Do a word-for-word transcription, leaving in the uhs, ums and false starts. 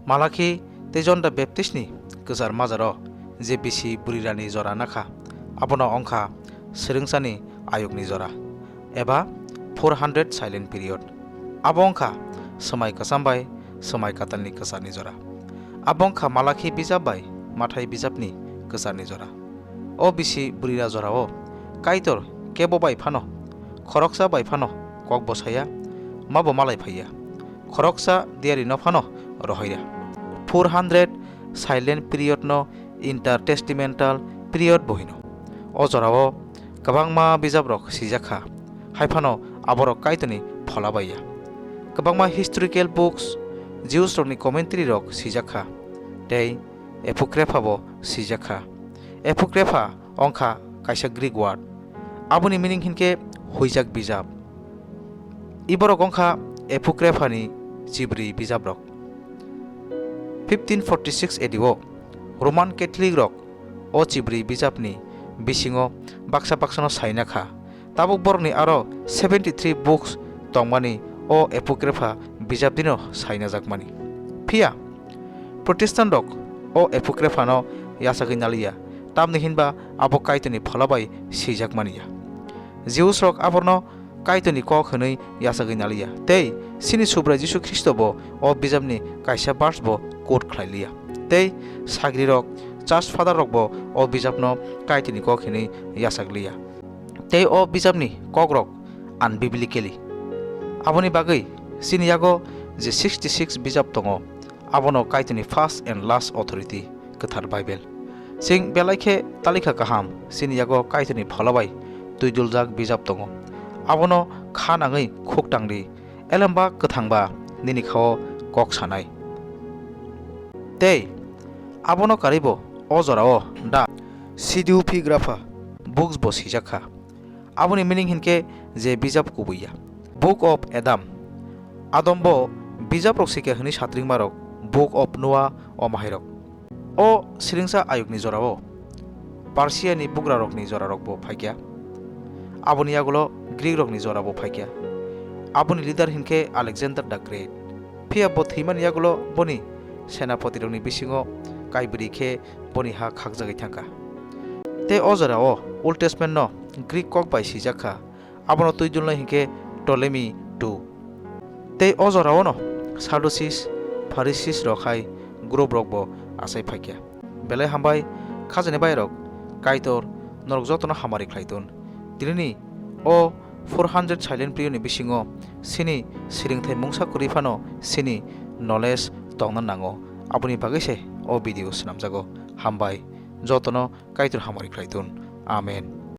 Malakhi tei John the Baptist ni kwchar majaro je bisi bwrwirani jora nakha, abono wngkha swrwngsani ayukni jora, eba four hundred silent period. Abo wngkha swmai kwcham bai swmai katalni kwcharni jora. Abo wngkha Malakhi bijap bai Mathai bijapni kwcharni jora. O bisi bwrwira jorao Kaitor kebo bai phano, khoroksa bai phano kok bosaya, mabo malai phaiya, khoroksa diyari no phano rohoiya. Four hundred silent period no intertestamental period bo hino. O jorao kwbangma bijaprok sijak kha, hai phano aborok Kaitorni phola baiya. Kwbangma historical books, Jews rokni commentary rok sijak kha, tei Apocrypha bo sijak kha. Apocrypha wngkha kaisa Greek word, aboni meaning hinkhe huijak bijap. Iborok wngkha Apocrypha ni chibrwi bijaprok. Fifteen forty six A D o Roman Catholic rok o chibrwi bijapni bisingo baksa baksano saina kha. Tabuk borokni aro seventy three books tongmani o Apocrypha bijap dino sainajakmani. Phiya Protestant rok o Apocrypha no yachagwi naliya, tamni hinba abo Kaitorni phola bai swijakmani ya. Jews rok aborno Kaitorni kok hwnwi yachagwi naliya, tei chini Subrai Jisu Khristo bo o bijapni kaisa verse bo quote khlai liya, tei sagrirok, church father rok bo o bijapno Kaitorni kok hwnwi yachak liya, tei o bijapni kokrok unbiblically. Aboni bagwi chini yago je sixty six bijap tongo, abono Kaitorni first and last authority, Kwthar Bible. Chwng belai khe talikha kaham, chini yago Kaitorni phola bai twiduljak bijap tongo. Abono kha nangwi khuk tang di, elem ba kwthang ba nini khao kok sanai. Tei abono karwibo o jorao da Pseudepigrapha books bo swijak kha. Aboni meaning hinkhe je bijap kubui ya. Book of Adam. Adam bo bijap rok sikha hwnwi satringmarok, Book of Noah, omo hairok. O swrwngsa ayukni jorao Persia ni bugrarokni jorarokbo phaikha. Aboni yagulo Greek rokni jorabo phaikha. Aboni leader hinkhe Alexander the Great. Phiya bo thwimani yagulo boni senapotirokni bisingo kaibrwi khe boni ha khakjagwi thangkha. Tei o jorao Old Testament no Greek kok bai swijak kha, abono twi dulnai hinkhe Ptolemy two. Tei o jorao no Sadducees, Pharisees rok hai group rok bo achai phaikha. Belai hambai, khajani bai rok, Kaitor norok jotono hamari khlai tun. Tinini o four hundred silent period ni bisingo chini swrwngthai mungsa kwrwi phano chini knowledge tongna nango. Aboni bagwi se o video swnamjago. Hambai, jotono Kaitor hamari khlai tun. Amen.